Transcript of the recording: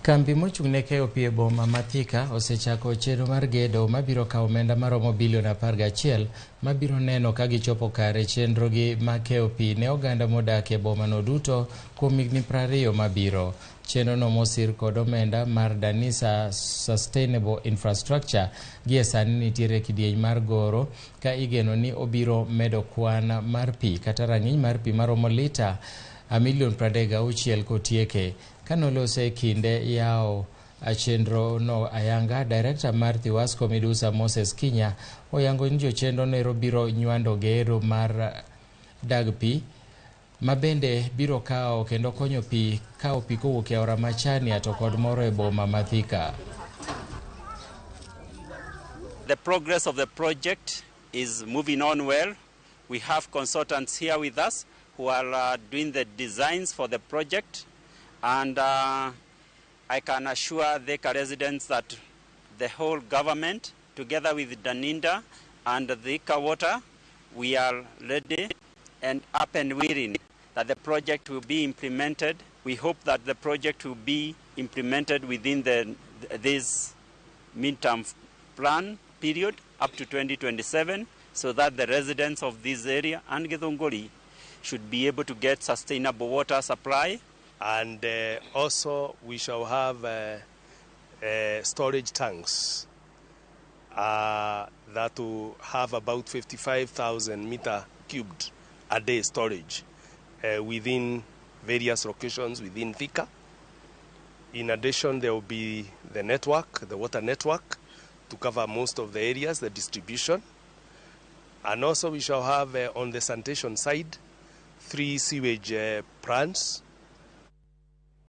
Kambi mochung' ne keyo pi e boma ma Thika osechako chenro mar gedo mabiro kawo omenda maromo bilion 11 mabiro neno ka gichopo kare chenrogi mar keyo pi ne oganda modak e bomano duto kuom higni 20 mabiro. Chenrono mosir kod omenda mar Danisa Sustainable Infrastructure gie sani nitiere kidieny mar goro ka igeno ni obiro medo kwan mar pi kata rang'iny mar pi maromo lita milion 36 kotieke. Kanolose e kinde yawo chenro no ayanga, director mar Thiwasco Midusa Moses Kinya oyango ni jochenro nero biro nywando gero mar dag pi mabende biro kawo kendo konyo pi kawo pi kowuok e aora Machania to kod moro e boma ma Thika. The progress of the project is moving on well. We have consultants here with us who are doing the designs for the project, and I can assure Thika residents that the whole government, together with Daninda and Thika Water, we are ready and up and willing that the project will be implemented. We hope that the project will be implemented within this midterm plan period up to 2027, so that the residents of this area and Githunguri should be able to get sustainable water supply. And also we shall have storage tanks that will have about 55,000 meter cubed a day storage within various locations within Thika. In addition, there will be the network, the water network, to cover most of the areas, the distribution. And also we shall have on the sanitation side 3 sewage plants.